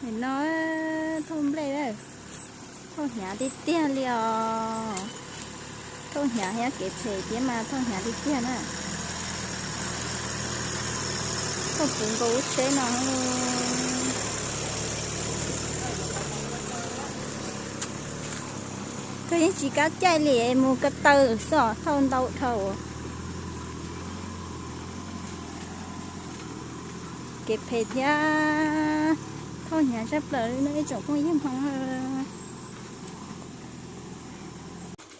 Nim no thauj nplej, thauj hnyav tiag tiag li os. Thauj hnyav thiab kev phem thiab mas thauj hnyav tiag tiag na. Thauj puv nkaus lub tsheb no. Kawg yeej tsis kav caij li, mus ko taw xwb os, thauj ntau dhau. Kev phem thiab thauj hnyav tshaj plaws li no ib tsoom phooj ywg Hmoob.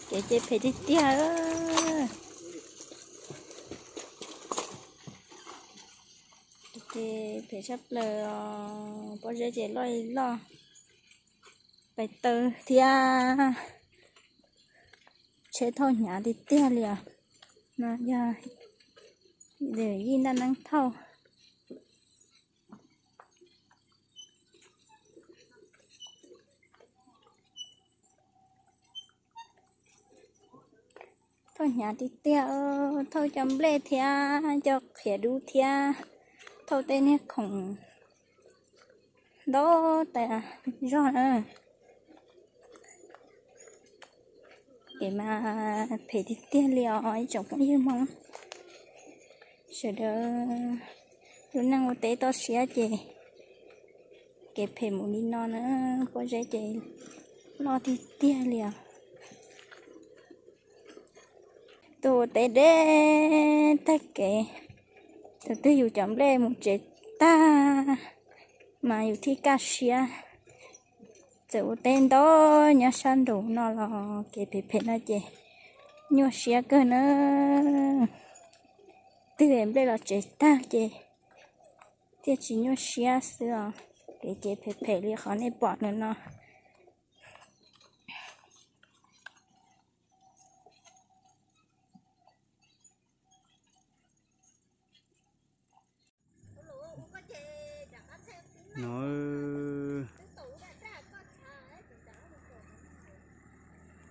Kev ces phem tiag tiag. Ces phem tshaj plaws os, pob zeb ces loj li loj, pais taw thiab tsheb thauj hnyav tiag tiag li os. No yog yij ntaj neeb thauj. Thauj hnyav tiag tiag, thauj cov nplej thiab cov qhiav dub thiab thauj tej niag khoom ntau tas zog na. Kev mas phem tiag tiag li os ib tsoom phooj ywg Hmoob. Sawv daws lub neej ua teb toj siab ces kev phem mus li no na, pob zeb ces loj tiag tiag li os. Tuaj ua teb deb tag kev, thaum twg yus cov nplej mus tsev tag mas yus thiaj kaj siab. Txawm ua teb ntau nyob sab nraud no los kev phem phem no ces nyuaj siab kawg na. Twb nplej los tsev tag ces thiaj tsis nyuaj siab xwb os. Kev ces phem phem li qhov nej pom no no.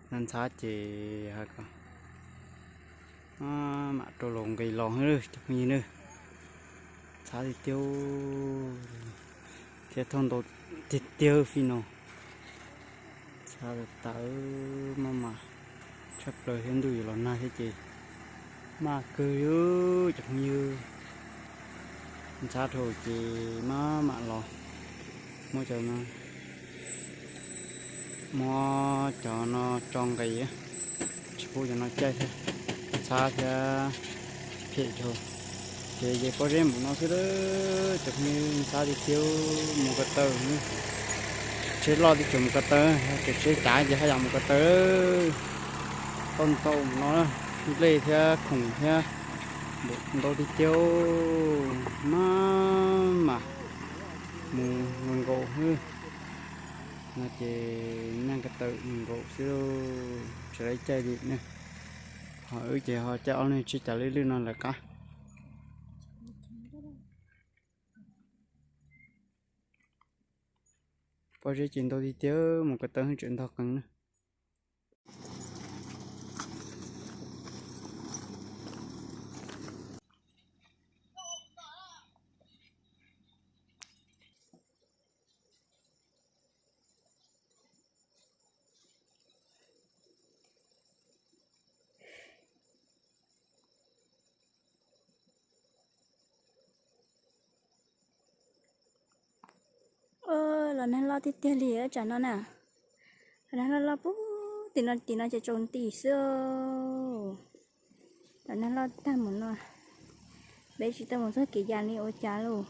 No, ntxhab ces hais kom mam rau los nqis los cov phooj ywg na. Ntxhab tiag tiag thiab thauj ntau tiag tiag fij no. Ntxhab tawv maj mam tshaj plaws thiab ntuj yuav los nag thiab ces maj kawg li cov phooj ywg. Ntxhab dhau ces maj mam los muab cov no, muab cov no tso nqis, tsis pub cov no caij thiab. Ntxhab thiab phem dhau. Kev ces pob zeb npaum no xwb, cov phooj ywg, ntxhab tiag tiag mus ko taw. Tsheb loj twb tseem mus ko taw, tseem tsheb cav ces haj yam mus ko taw. Thauj ntau mus no, nplej thiab khoom thiab ntau tiag tiag, maj mam mus nkaus xwb. No ces nyaj ko taw mus nkaus xwb, tsis tau caij li ne. Ho wb ces ho caij ob leeg tsheb cav lwj lwj no lawm qab. Pob zeb ces ntau tiag tiag, mus ko taw tseem ntog qees na. Los nag loj tiag tiag li tsam no na. Los nag loj loj puag tim no, tim no ces tsaus nti xwb. Los nag loj tag mus no, peb tsis tau mus txog kev yas li ua cas lauj.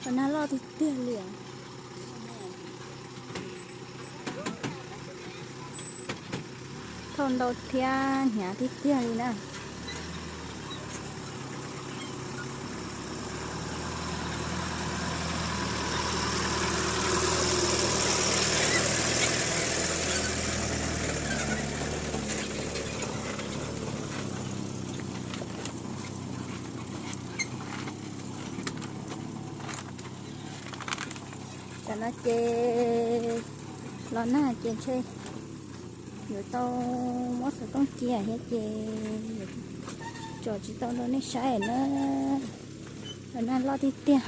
Los nag loj tiag tiag li os. Thauj ntau thiab hnyav tiag tiag li na. No ces los nag ces ntshe yuav tau muab xov tooj cia thiab ces tso tsis tau rau nej saib na. Los nag loj tiag tiag.